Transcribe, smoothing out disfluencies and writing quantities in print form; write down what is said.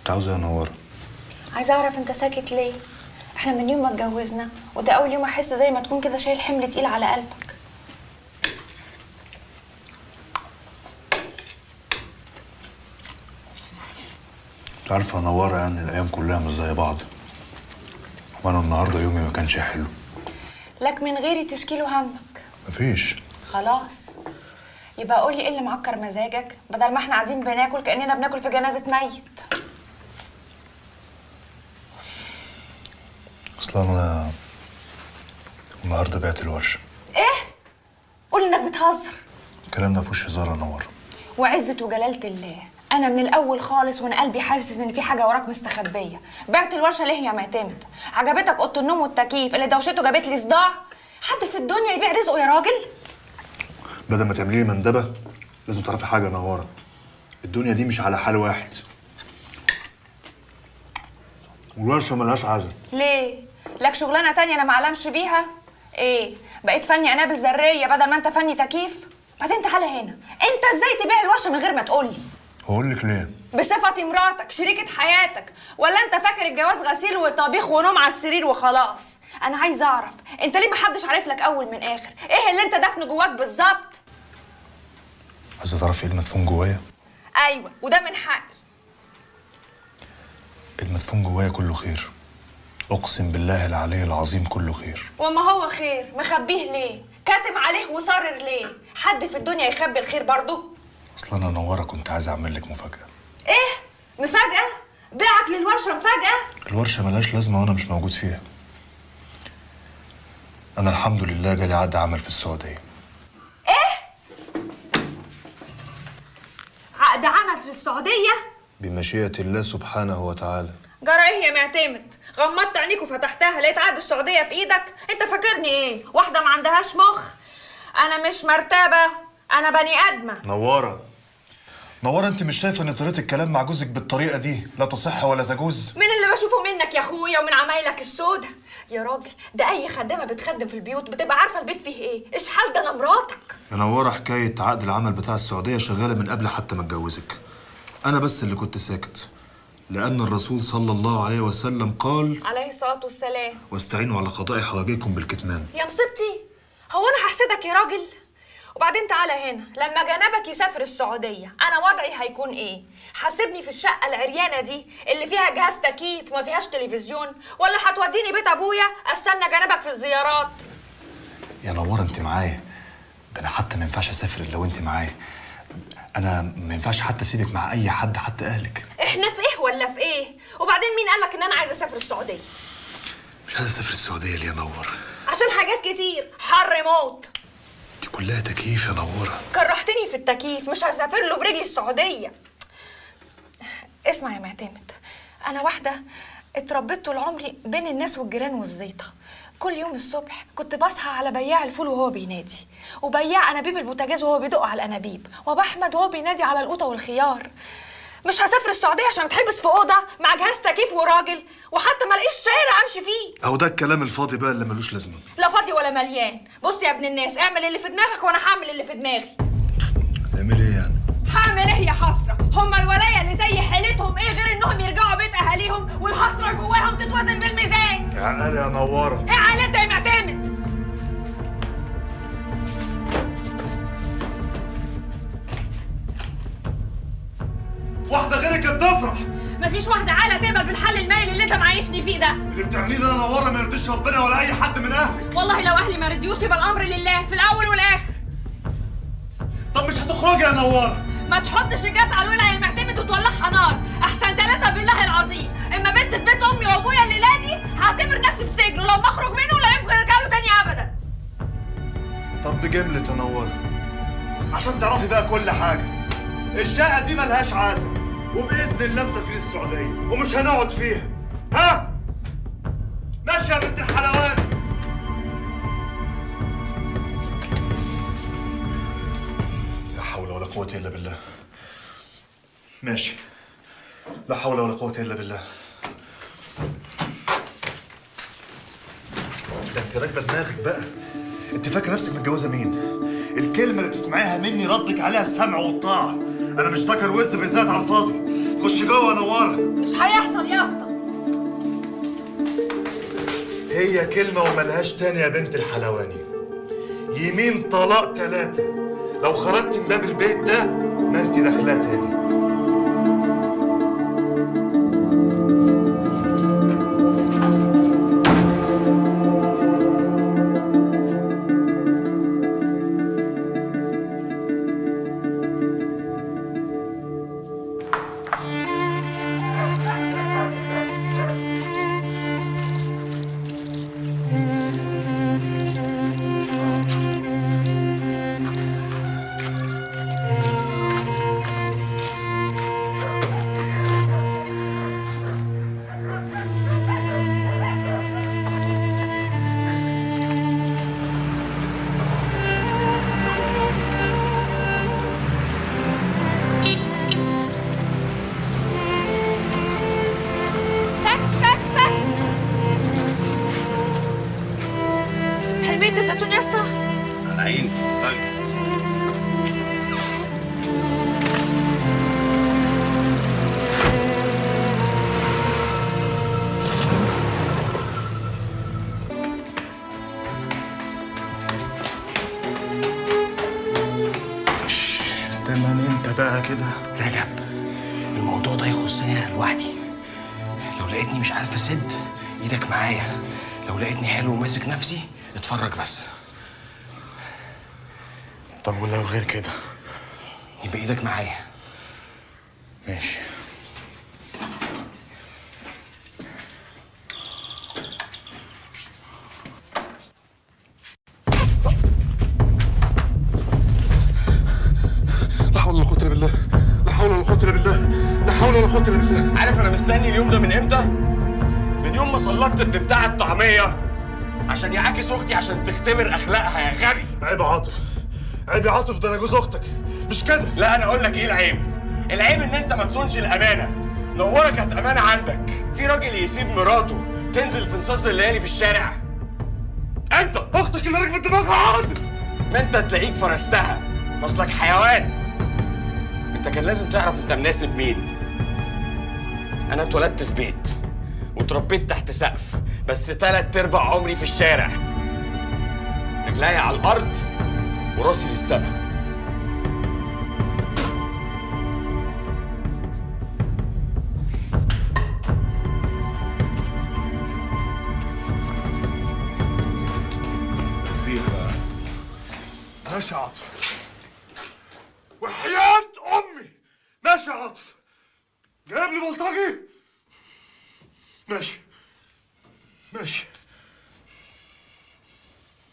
كنت عاوزة يا نوارة؟ عايزة أعرف أنت ساكت ليه؟ إحنا من يوم ما اتجوزنا وده أول يوم أحس زي ما تكون كده شايل حمل تقيل على قلبك. أنت عارفة يا نوارة يعني الأيام كلها مش زي بعض، وأنا النهاردة يومي ما كانش حلو. لك من غيري تشكيله همك. مفيش. خلاص يبقى قولي ايه اللي معكر مزاجك بدل ما احنا قاعدين بناكل كأننا بناكل في جنازة ميت. اصلا انا النهارده بعت الورشة. ايه؟ قول انك بتهزر. الكلام ده مفيهوش هزار يا نور. وعزة وجلالة الله انا من الاول خالص وانا قلبي حاسس ان في حاجة وراك مستخبية. بعت الورشة ليه يا معتمد؟ عجبتك اوضة النوم والتكييف اللي دوشته جابت لي صداع؟ حد في الدنيا يبيع رزقه يا راجل؟ بدل ما تعملي لي مندبه لازم تعرفي حاجة يا نواره، الدنيا دي مش على حال واحد، والورشه ملهاش عزل. ليه؟ لك شغلانة تانية انا ما اعلمش بيها؟ ايه؟ بقيت فني قنابل ذرية بدل ما انت فني تكييف؟ بعدين تعالى هنا، انت ازاي تبيع الورشة من غير ما تقولي؟ هقول لك ليه؟ بصفتي مراتك، شريكة حياتك، ولا انت فاكر الجواز غسيل وطبيخ ونوم على السرير وخلاص؟ انا عايزه اعرف انت ليه محدش عارف لك اول من اخر؟ ايه اللي انت دافنه جواك بالظبط؟ عايزه تعرفي ايه المدفون جوايا؟ ايوه، وده من حقي. المدفون جوايا كله خير، اقسم بالله العلي العظيم كله خير. وما هو خير، مخبيه ليه؟ كاتم عليه وصرر ليه؟ حد في الدنيا يخبي الخير برضه؟ اصل انا نوره كنت عايز اعمل لك مفاجأة. ايه؟ مفاجأة؟ بعت للورشة مفاجأة؟ الورشة ملهاش لازمة وانا مش موجود فيها. أنا الحمد لله جالي عقد عمل في السعودية. ايه؟ عقد عمل في السعودية؟ بمشيئة الله سبحانه وتعالى. جرى ايه يا معتمد؟ غمضت عينيك وفتحتها لقيت عقد السعودية في ايدك؟ انت فاكرني ايه؟ واحدة ما عندهاش مخ؟ أنا مش مرتبة، أنا بني آدمة. نوارة نوارة، انت مش شايفه ان طريقه الكلام مع جوزك بالطريقة دي لا تصح ولا تجوز؟ من اللي بشوفه منك يا اخويا ومن عمايلك السودة يا راجل، ده اي خدامه بتخدم في البيوت بتبقى عارفه البيت فيه ايه، ايش حال ده انا مراتك. يا نوارة حكاية عقد العمل بتاع السعودية شغالة من قبل حتى ما اتجوزك. انا بس اللي كنت ساكت لان الرسول صلى الله عليه وسلم قال عليه الصلاة والسلام: واستعينوا على قضاء حوائجكم بالكتمان. يا مصيبتي، هو انا هحسدك يا راجل؟ وبعدين تعالى هنا، لما جنبك يسافر السعودية أنا وضعي هيكون إيه؟ حاسبني في الشقة العريانة دي اللي فيها جهاز تكييف وما فيهاش تلفزيون، ولا هتوديني بيت أبويا أستنى جنبك في الزيارات؟ يا نوارة أنت معايا، ده أنا حتى ما ينفعش أسافر إلا وأنت معايا. أنا ما ينفعش حتى أسيبك مع أي حد حتى أهلك. إحنا في إيه ولا في إيه؟ وبعدين مين قالك إن أنا عايزة أسافر السعودية؟ مش عايزة أسافر السعودية ليه يا نوارة؟ عشان حاجات كتير، حر موت. دي كلها تكييف يا نوارة. كرهتني في التكييف، مش هسافر له برجلي السعودية. اسمع يا معتمد، أنا واحدة اتربيت طول عمري بين الناس والجيران والزيطة. كل يوم الصبح كنت بصحى على بياع الفول وهو بينادي، وبياع أنابيب البوتاجاز وهو بيدق على الأنابيب، وأبو أحمد وهو بينادي على القوطة والخيار. مش هسافر السعودية عشان اتحبس في أوضة مع جهاز تكييف وراجل، وحتى ما الاقيش شارع أمشي فيه. أهو ده الكلام الفاضي بقى اللي ملوش لازمة. لا فاضي ولا مليان. بص يا ابن الناس، اعمل اللي في دماغك وأنا هعمل اللي في دماغي. تعمل إيه يعني؟ هعمل إيه يا حسرة؟ هما الولاية اللي زي حيلتهم إيه غير إنهم يرجعوا بيت أهاليهم والحسرة جواهم تتوازن بالميزان؟ يا عقل يا نوارة. إيه عقل أنت يا معتمد؟ واحدة غيرك كانت تفرح. مفيش واحدة عالة تقبل بالحل المايل اللي انت معيشني فيه ده. اللي بتعمليه ده يا نوارة ما يرضيش ربنا ولا أي حد من أهلك. والله لو أهلي ما رضيوش يبقى الأمر لله في الأول والآخر. طب مش هتخرجي يا نوارة؟ ما تحطش الجاز على الولع المعتمد وتولعها نار، أحسن ثلاثة بالله العظيم، إما بنت في بيت أمي وأبويا الليلة دي هعتبر نفسي في سجن، ولما أخرج منه لا يمكن أرجع له تاني أبدا. طب بجملة يا نوارة عشان تعرفي بقى كل حاجة، الشقة دي ملهاش عازة، وبإذن الله مسافرين السعودية ومش هنقعد فيها. ها؟ ماشي يا بنت الحلوان. لا حول ولا قوة إلا بالله. ماشي. لا حول ولا قوة إلا بالله. ده أنت راكبة دماغك بقى. أنت فاكرة نفسك متجوزة مين؟ الكلمة اللي تسمعيها مني ردك عليها السمع والطاعة. أنا مش ذكر وز بالذات على الفاضي. خش جوه يا نواره. مش هيحصل يا اسطى. هي كلمة وملهاش تاني يا بنت الحلواني. يمين طلاق 3، لو خرجت من باب البيت ده ما انت داخلاه تاني. الزيتون يا اسطى؟ على عيني. طيب استنى انت بقى كده. رجب، الموضوع ده يخصني انا لوحدي. لو لقيتني مش عارف اسد ايدك معايا، لو لقيتني حلو وماسك نفسي اتفرج بس. طب ولو غير كده؟ يبقى ايدك معايا. ماشي. لا حول ولا قوة الا بالله، لا حول ولا قوة الا بالله، لا حول ولا قوة الا بالله. عارف انا مستني اليوم ده من امتى؟ من يوم ما سلطت ابن بتاع الطعمية عشان يعاكس اختي عشان تختبر اخلاقها يا غبي. عيب يا عاطف، عيب يا عاطف، ده انا جوز اختك مش كده؟ لا انا اقول لك ايه العيب؟ العيب ان انت ما تصونش الامانة. نوره كانت امانه عندك. في راجل يسيب مراته تنزل في نصاص الليالي في الشارع؟ انت اختك اللي ركبت دماغها يا عاطف. ما انت تلاقيك فرستها، اصلك حيوان. انت كان لازم تعرف انت مناسب مين. انا اتولدت في بيت وتربيت تحت سقف، بس 3/4 عمري في الشارع. رجلي على الارض وراسي للسما. فيها بقى. ماشي يا عاطف، وحياة امي. ماشي يا عاطف، جايب لي بلطجي. ماشي ماشي.